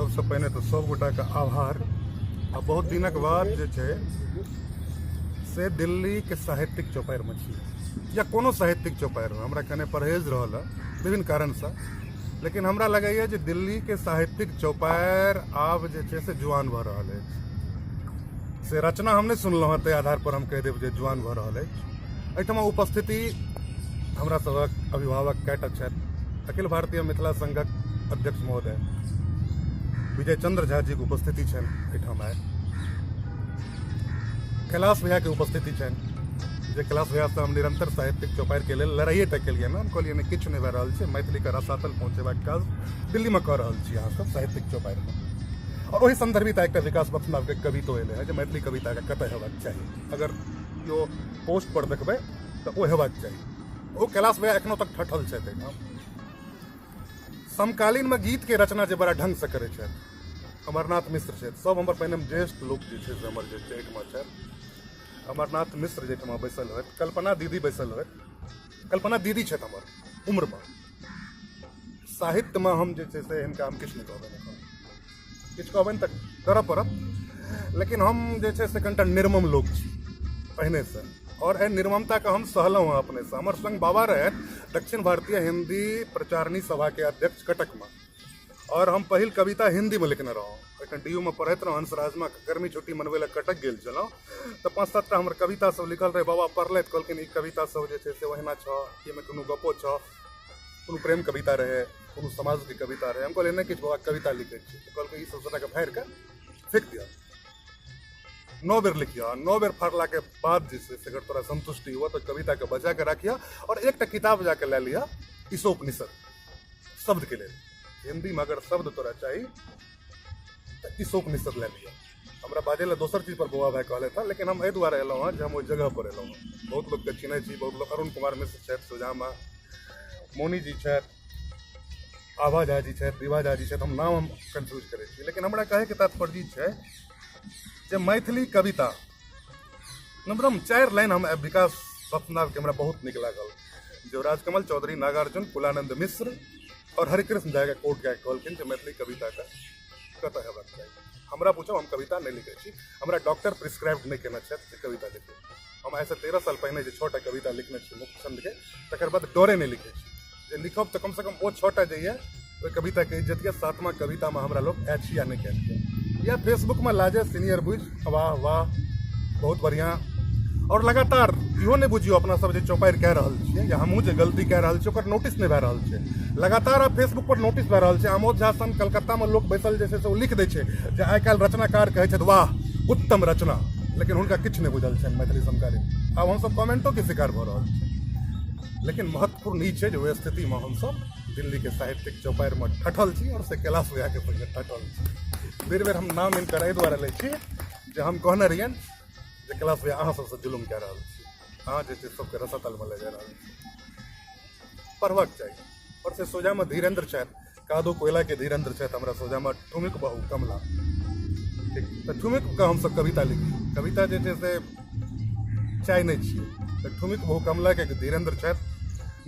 सबसँ पहिने तऽ सब गोटाके आभार। आ बहुत दिनक बाद जे छै से दिल्लीके साहित्यिक चौपाड़िमे छी या कोनो साहित्यिक चौपाड़िमे, हमरा कने परहेज रहल हँ विभिन्न कारणसँ, लेकिन हमरा लगैए जे दिल्लीके साहित्यिक चौपाड़ि आब जे छै से जुआन भऽ रहल अछि। से रचना हम नहि सुनलहुँ हँ, ताहि आधारपर हम कहि देब जे जुआन भऽ रहल अछि। एहिठमा उपस्थिति हमरा सभक अभिभावक कएटा छथि। अखिल भारतीय मिथिला संघक अध्यक्ष महोदय विजय चंद्र झा जीके उपस्थिति छनि एहिठाम आइ। कैलाश भैयाके उपस्थिति छनि, जे कैलाश भैयासँ हम निरंतर साहित्यिक चौपाड़िके लेल लड़ाइए टा केलियै। हम कहलियै नहि, किछु नहि भए रहल छै, मैथिलीके रसातल पहुँचेबाक काज दिल्लीमे कऽ रहल छी अहाँसभ साहित्यिक चौपाड़िमे। आओर ओहि सन्दर्भित एकटा विकास बत्सनाभके कवितो एलै हँ जे मैथिली कविताके कतऽ हेबाक चाही। अगर केओ पोस्ट पर देखबै तऽ ओ हेबाक चाही। ओ कैलाश भैया एखनो तक ठठल छथि एहिठाम। समकालीनमे गीतके रचना जे बड़ा ढङ्गसँ करै छथि अमरनाथ मिश्र छथि। सब हमर पहिने ज्येष्ठ लोक जे छै से हमर जे छै एहिठमा छथि। अमरनाथ मिश्र जाहिठमा बैसल होथि, कल्पना दीदी बैसल होथि। कल्पना दीदी छथि हमर उम्रमे, साहित्यमे हम जे छै से हिनका हम किछु नहि कहबनि, एखन किछु कहबनि तऽ करऽ पड़त, लेकिन हम जे छै से कनिटा निर्मम लोक छी पहिनेसँ, आओर एहि निर्ममताके हम सहलहुँ हँ अपनेसँ। हमर सङ्ग बाबा रहथि दक्षिण भारतीय हिन्दी प्रचारणी सभाके अध्यक्ष कटकमे, आओर हम पहिल कविता हिन्दीमे लिखने रहौँ। एखन डी यू मे पढ़ैत रहौँ, हंसराजमे गर्मी छुट्टी मनबै लए कटक गेल छलहुँ तऽ 5-7 टा हमर कविता सब लिखल रहै। बाबा पढ़लथि, कहलखिन ई कविता सब जे छै से ओहिना छह, एहिमे कोनो गपो छह, कोनो प्रेम कविता रहै, कोनो समाजके कविता रहै। हम कहलियै नहि किछु बाबा, कविता लिखै छी। तऽ कहलकै ई सब सबटाके फाड़िके फेक दिअ, 9 बेर लिखिह, 9 बेर फाड़लाके बाद जे छै से अगर तोरा संतुष्टि हुअ तऽ कविताके बचाके राखिह और एकटा किताब जाके लए लिह ईशोपनिषद शब्दके लेल। हिन्दीमे अगर शब्द तोरा चाही तऽ ईशोपनिषद लए लिअ। हमरा बाजै लए दोसर चीज पर बौआ भाइ कहलथि हँ, लेकिन हम एहि दुआरे एलहुँ हँ जे हम ओहि जगह पर एलहुँ हँ। बहुत लोकके चिन्है छी, बहुत लोक अरुण कुमार मिश्र छथि सोझामे, मौनी जी छथि, आभा झा जी छथि, विभा झा जी छथि, हम नाम हम कन्फ्यूज करै छी, लेकिन हमरा कहैके तात्पर्य ई छै जे मैथिली कविता नम्बरम 4 लाइन हम विकास रत्नावके हमरा बहुत नीक लागल, जो राजकमल चौधरी, नागार्जुन, कुलानंद मिश्र और हरिकृष्ण झा के कोट गाय कहलखिन जे मैथिली कविताके कतऽ हेबाक चाही। हमरा पूछब, हम कविता नहि लिखै छी, हमरा डॉक्टर प्रिस्क्राइब नहि केने छथि जे कविता लिखू। हम आइसँ 13 साल पहिने जे 6टा कविता लिखने छी मुक्त छन्दके, तकर बाद डरे नहि लिखै छी जे लिखब तऽ कमसँ कम ओ 6टा जे यऽ ओहि कविताके इज्जत यऽ, 7मा कवितामे हमरा लोक अछि या नहि कयल या फेसबुकमे लाजे सीनियर बुझि वाह वाह बहुत बढ़िआँ। और लगातार इहो नहि बुझियौ अपना सब जे चौपाड़ि कए रहल छियै या हमहूँ जे गलती कए रहल छियै ओकर नोटिस नहि भए रहल छै। लगातार आब फेसबुक पर नोटिस भए रहल छै। आमोद झा सन कलकत्तामे लोक बैसल जे छै से ओ लिख दै छै जे आइ काल्हि रचनाकार कहै छथि वाह उत्तम रचना, लेकिन हुनका किछु नहि बुझल छनि मैथिली समकालीन। आब हमसब कमेंटोके शिकार भऽ रहल छी। लेकिन महत्वपूर्ण ई छै जे ओहि स्थितिमे हमसब दिल्लीके साहित्यिक चौपाड़िमे ठठल छी और से कैलाश भैयाके संगे ठठल छी। बेर बेर हम नाम हिनकर एहि दुआरे लै छी जे हम कहने रहियनि जे कैलाश भैया अहाँ सबसँ जुलुम कए रहल छी, अहाँ जे छै सबके रसातलमे लऽ जा रहल छी। पढ़बाक चाही। और से सोझामे धीरेन्द्र छथि, कादो कोयलाके धीरेन्द्र छथि हमरा सोझामे, ठुमिक बहु कमला। ठीक, तऽ ठुमिकके हमसब कविता लिखी, कविता जे छै से चाय नहि छियै। तऽ ठुमिक बहु कमलाके धीरेन्द्र छथि,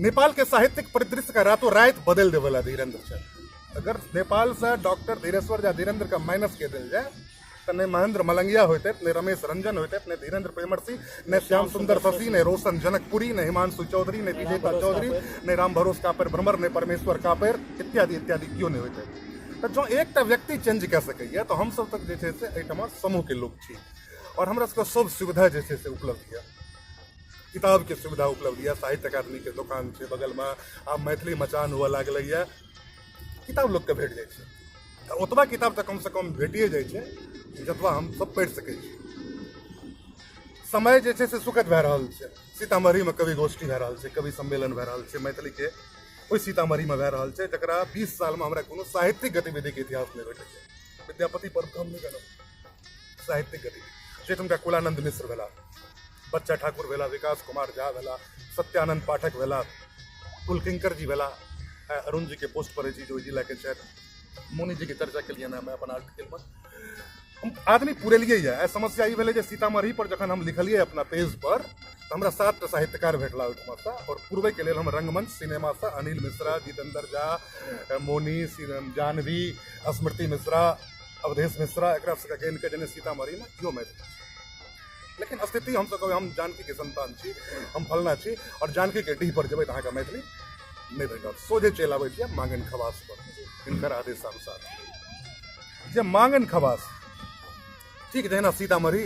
नेपालके साहित्यिक परिदृश्यके रातो राति बदलि देबैवला धीरेन्द्र छथि। अगर नेपालसँ डॉक्टर धीरेश्वर झा धीरेन्द्रके माइनस कऽ देल जाय तऽ नहि महेंद्र मलंगिया होइतथि, नहि रमेश रंजन होइतथि, नहि धीरेन्द्र प्रेमर्षि, नहि श्याम सुंदर शशि, नहि रोशन जनकपुरी, नहि हिमांशु चौधरी, नहि विजेता चौधरी, नहि राम भरोस कापर भ्रमर, नहि परमेश्वर कापर, इत्यादि इत्यादि केओ नहि होइतथि। तऽ जँ एकटा व्यक्ति चेंज कऽ सकैए तऽ हमसब तक जे छै से एहिठमा समूहके लोक छी और हमरा सबके सब सुविधा जे छै से उपलब्ध यऽ। किताबके सुविधा उपलब्ध यऽ, साहित्य अकादमीके दोकान छै बगलमे, आब मैथिली मचान हुअ लागलैए, किताब लोकके भेट जाइ छै। तऽ ओतबा किताब तऽ कमसँ कम भेटिए जाइ छै जतबा हम सब पढ़ि सकै छी। समय जे छै से सुखद भए रहल छै। सीतामढ़ीमे कवि गोष्ठी भए रहल छै, कवि सम्मेलन भए रहल छै, मैथिलीके ओहि सीतामढ़ीमे भए रहल छै जकरा 20 सालमे हमरा कोनो साहित्यिक गतिविधिके इतिहास नहि भेटै छै। विद्यापति पर्व हम नहि जानब साहित्यिक गतिविधि, जाहिठामका कुलानंद मिश्र भेला, बच्चा ठाकुर भेला, विकास कुमार झा भेला, सत्यानंद पाठक भेला, कुलकिंकर जी भेला, अरुण जी के पोस्ट पढ़ै छी जे ओहि जिलाके छथि, मुनि जी के चर्चा केलियनि हम अपन आर्टिकलमे। हम आदमी पुरेलियै यऽ। आइ समस्या ई भेलै जे सीतामढ़ी पर जखन हम लिखलियै अपना पेज पर तऽ हमरा 7टा साहित्यकार भेटला ओहिठमासँ, आओर पुरबैके लेल हम रंगमंच सिनेमासँ अनिल मिश्रा, जितेंद्र झा, मोनी, जानवी, स्मृति मिश्रा, अवधेश मिश्रा, एकरा सबके गानि कऽ जेना सीतामढ़ीमे इहो मैथिली छै। लेकिन स्थिति हमसब कहबै हम जानकीके संतान छी, हम फलना छी, आओर जानकीके डीह पर जेबै तऽ अहाँके मैथिली नहि भेटत। सोझे चलि आबै छियै मांगन खवास पर, हिनकर आदेशानुसार। जे मांगन खवास ठीक जहिना सीतामढ़ी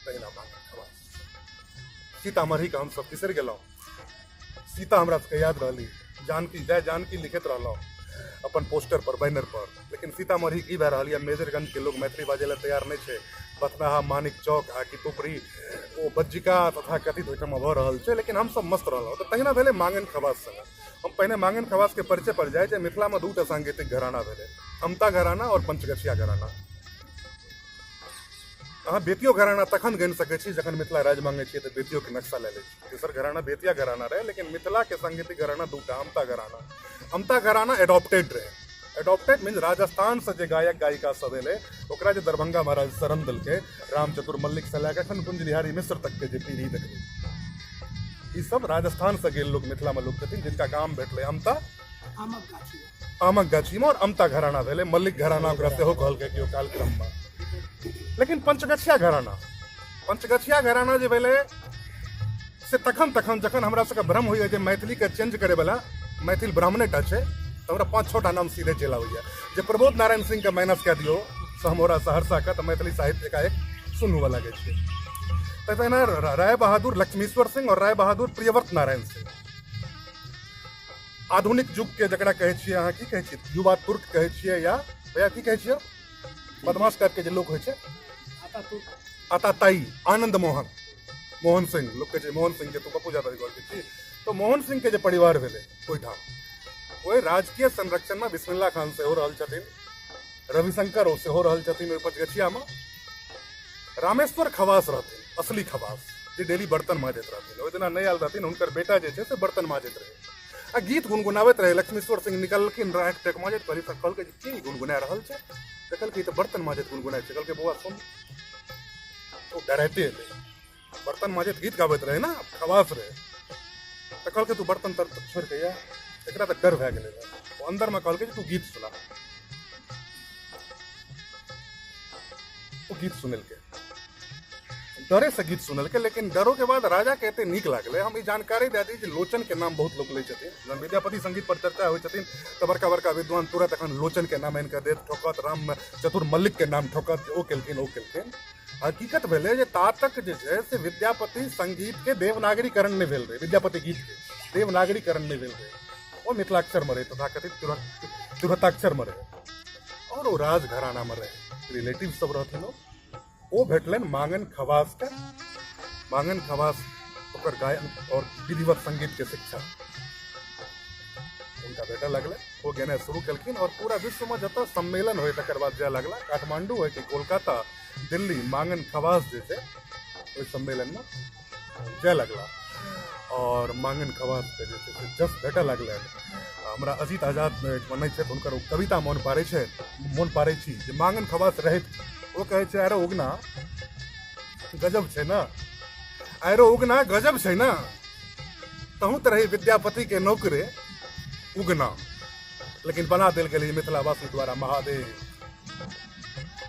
तहिना मांगन खवास। सीतामढ़ीके हमसब बिसरि गेलहुँ, सीता हमरा सबके याद रहली, जानकी जय जानकी लिखैत रहलहुँ अपन पोस्टर पर, बैनर पर। लेकिन सीतामढ़ी की भए रहल यऽ, मेजरगंज के लोग मैथिली बाजै लए तैयार नहि छै। बथनाहा, मानिक चौक आ कि पुपरी, ओ बज्जिका तथा कथित ओहिठाम भऽ रहल छै, लेकिन हमसब मस्त रहलहुँ। तऽ तहिना भेलै मांगन खवास संगे। हम पहिने मांगन खवास के परिचय पर जाइ जे मिथिलामे 2टा सांगीतिक घराना भेलै, अमता घराना आओर पंचगछिया घराना। अहाँ बेतियो घराना तखन गनि सकै छी जखन मिथिला राज्य मांगै छियै तऽ बेतियोके नक्शा लए लै छी। तेसर घराना बेतिया घराना रहै, लेकिन मिथिलाके सांगीतिक घराना 2टा, अमता घराना। अमता घराना एडॉप्टेड रहै। एडॉप्टेड मीन्स राजस्थानसँ जे गायक गायिका सब एलै ओकरा जे दरभंगा महाराज शरण देलकै, रामचतुर मल्लिकसँ लए कऽ एखन कुंज बिहारी मिश्र तकके जे पीढ़ी देखबै, ई सब राजस्थानसँ गेल लोक मिथिलामे लोक छथिन जिनका गाम भेटलै अमता, आमक गाछीमे, आओर अमता घराना भेलै, मल्लिक घराना ओकरा सेहो कहलकै केओ कालक्रममे। लेकिन पंचगछिया घराना, पंचगछिया घराना जे भेलै से तखन तखन जखन हमरा सबके भ्रम होइए जे मैथिलीके चेंज करैवला मैथिल ब्राह्मणेटा छै, तऽ हमरा 5-6टा नाम सीधे चलि आबैए। जे प्रबोध नारायण सिंहके माइनस कए दियौ सहमोरा सहरसाके, तऽ मैथिली साहित्य एकाएक सुन्न हुअ लागै छै। तऽ तहिना राय बहादुर लक्ष्मीश्वर सिंह आओर राय बहादुर प्रियव्रत नारायण सिंह, आधुनिक युगके जकरा कहै छियै अहाँ की कहै छियै, युवा तुर्क कहै छियै या भैया की कहै छियै, बदमाश टाइपके जे लोक होइ छै, आताताई, आनंद मोहन, मोहन सिंह लोक कहै छै मोहन सिंह के, तू पप्पू यादव कहै छी। तऽ मोहन सिंह के जे परिवार भेलै ओहिठाम, ओहि राजकीय संरक्षणमे बिस्मिल्ला खान सेहो रहल छथिन, रविशंकर ओ सेहो रहल छथिन ओहि पचगछियामे। रामेश्वर खवास रहथिन, असली खवास, जे डेली बर्तन माजैत रहथिन। ओहि दिना नहि आयल रहथिन, हुनकर बेटा जे छै से बर्तन माजैत रहै आ गीत गुनगुनाबैत रहै। लक्ष्मीश्वर सिंह निकललखिन राख टेक माजैत, कहली तऽ कहलकै जे की गुनगुना रहल छै, देखलकै तऽ बर्तन माजैत गुनगुनाइ छै। कहलकै बौआ सुन, ओ डराइते एलै, बर्तन माजैत गीत गाबैत रहै ने, खवास रहै। तऽ कहलकै तू बर्तन तर छोड़ि कऽ या, एकरा तऽ डर भए गेलै। ओ अन्दरमे कहलकै जे तू गीत सुना, ओ गीत सुनेलकै, डरे से गीत सुनलकै। लेकिन डरो के बाद राजा के एते नीक लागलै। हम ई जानकारी दए दी जे लोचन के नाम बहुत लोक लै छथिन, जहन विद्यापति संगीत पर चर्चा होइ छथिन तऽ बड़का बड़का विद्वान तुरंत एखन लोचन के नाम आनि कऽ देत, ठोकत, राम चतुर मल्लिक के नाम ठोकत, ओ केलखिन ओ केलखिन। हकीकत भेलै जे ता तक जे छै से विद्यापति संगीत के देवनागरीकरण नहि भेल रहै, विद्यापति गीत के देवनागरीकरण नहि भेल रहै, ओ मिथिलाक्षर मे रहै, तथाकथित तिरहुताक्षर मे रहै, आओर ओ राजघराना मे रहै, रिलेटिव सब रहथिन। ओ भेटलनि मांगन खवास के, मांगन खवास ओकर गायन और विधिवत संगीत के शिक्षा हुनका भेटऽ लगलै। ओ गेनाइ शुरू केलखिन और पूरा विश्व में जतऽ सम्मेलन होइ तकर बाद जाय लगला, काठमांडू होइ कि कोलकाता, दिल्ली, मांगन खवास जे छै ओहि सम्मेलन में जाय लगला और मांगन खवास के जे छै से जस भेटऽ लगलनि। हमरा अजीत आजाद एहिठमा नहि छथि, हुनकर ओ कविता मोन पारै छै, मोन पारै छी जे मांगन खवास रहैत ओ कहै छै, अरे उगना गजब छै ने, अरे उगना गजब छै ने, तहूँ तऽ रही विद्यापति के नौकरे उगना, लेकिन बना देल गेलै मिथिलावासी द्वारा महादेव।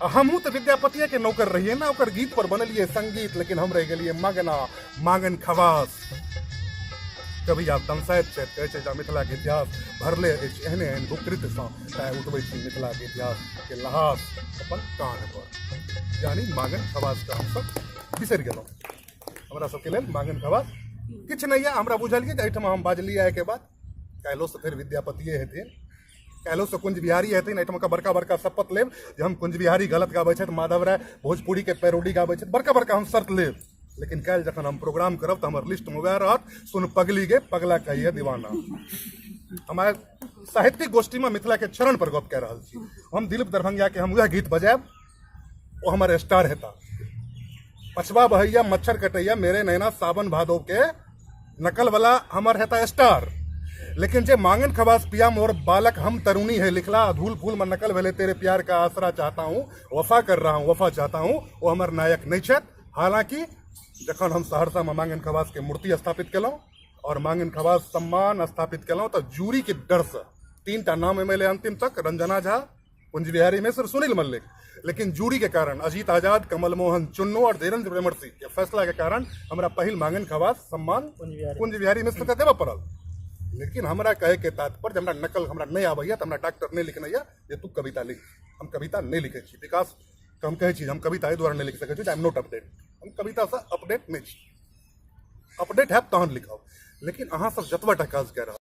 आ हमहूँ तऽ विद्यापतिये के नौकर रहियै ने, ओकर गीत पर बनेलियै संगीत, लेकिन हम रहि गेलियै मगना मांगन खवास। कभी आब तमसाइत छथि, कहै छै जे मिथिलाके इतिहास भरले अछि एहने एहन कुकृत्यसँ, तैँ उठबै छी मिथिलाके इतिहासके लहास अपन कान्ह पर। यानी मांगन खवासके हमसब बिसरि गेलहुँ। हमरा सबके लेल मांगन खवास किछु नहि यऽ। हमरा बुझल यऽ जे एहिठाम हम बाजलियै एहिके बाद काल्हिओसँ फेर विद्यापतिये हेथिन, काल्हिओसँ कुंज बिहारी हेथिन। एहिठाम बड़का बड़का शपथ लेब जे हम कुंज बिहारी गलत गाबै छथि, माधव राय भोजपुरीके पैरोडी गाबै छथि, बड़का बड़का हम शर्त लेब। लेकिन काल्हि जखन हम प्रोग्राम करब तऽ हमर लिस्टमे वएह रहत, सुन पगली गे पगला कहिए दीवाना। हम आइ साहित्यिक गोष्ठीमे मिथिलाके क्षरण पर गप कए रहल छी। हम दिलीप दरभंगियाके हम वएह गीत बजायब, ओ हमर स्टार हेता। पछवा बहैया मच्छर कटैया मेरे नैना सावन भादो के नकल वाला हमर हेता स्टार। लेकिन जे मांगन खवास पिया मोर बालक हम तरुणी है लिखला, धूल फूल में नकल भेले तेरे प्यार का आसरा चाहता हूँ, वफा कर रहा हूँ वफा चाहता हूँ, ओ हमर नायक नहीं छथि। हालांकि जखन हम सहरसा में मांगन खवास के मूर्ति स्थापित केलहुँ और मांगन खवास सम्मान स्थापित केलहुँ तऽ जूरी के डरसँ 3टा नाम एहिमे एलै अंतिम तक, रंजना झा, कुंज बिहारी मिश्र, सुनील मल्लिक। लेकिन जूरी के कारण अजीत आजाद, कमल मोहन चुन्नू और धीरेन्द्र प्रेमर्षि के फैसला के कारण हमरा पहिल मांगन खवास सम्मान कुंज बिहारी मिश्र के देबऽ पड़ल। लेकिन हमरा कहे के तात्पर्य, हमरा नकल हमरा नहीं आबैया, तऽ हमरा डॉक्टर नहीं लिखने यऽ जे तू कविता लिख। हम कविता नहीं लिखै छी। विकास के हम कहै छी हम कविता एहि दुआरे नहीं लिख सकै छी, I am not update. हम कवितासँ अपडेट नहीं छी, अपडेट हैब तहन लिखब। लेकिन अहाँ सब जतबा टा काज कए रहल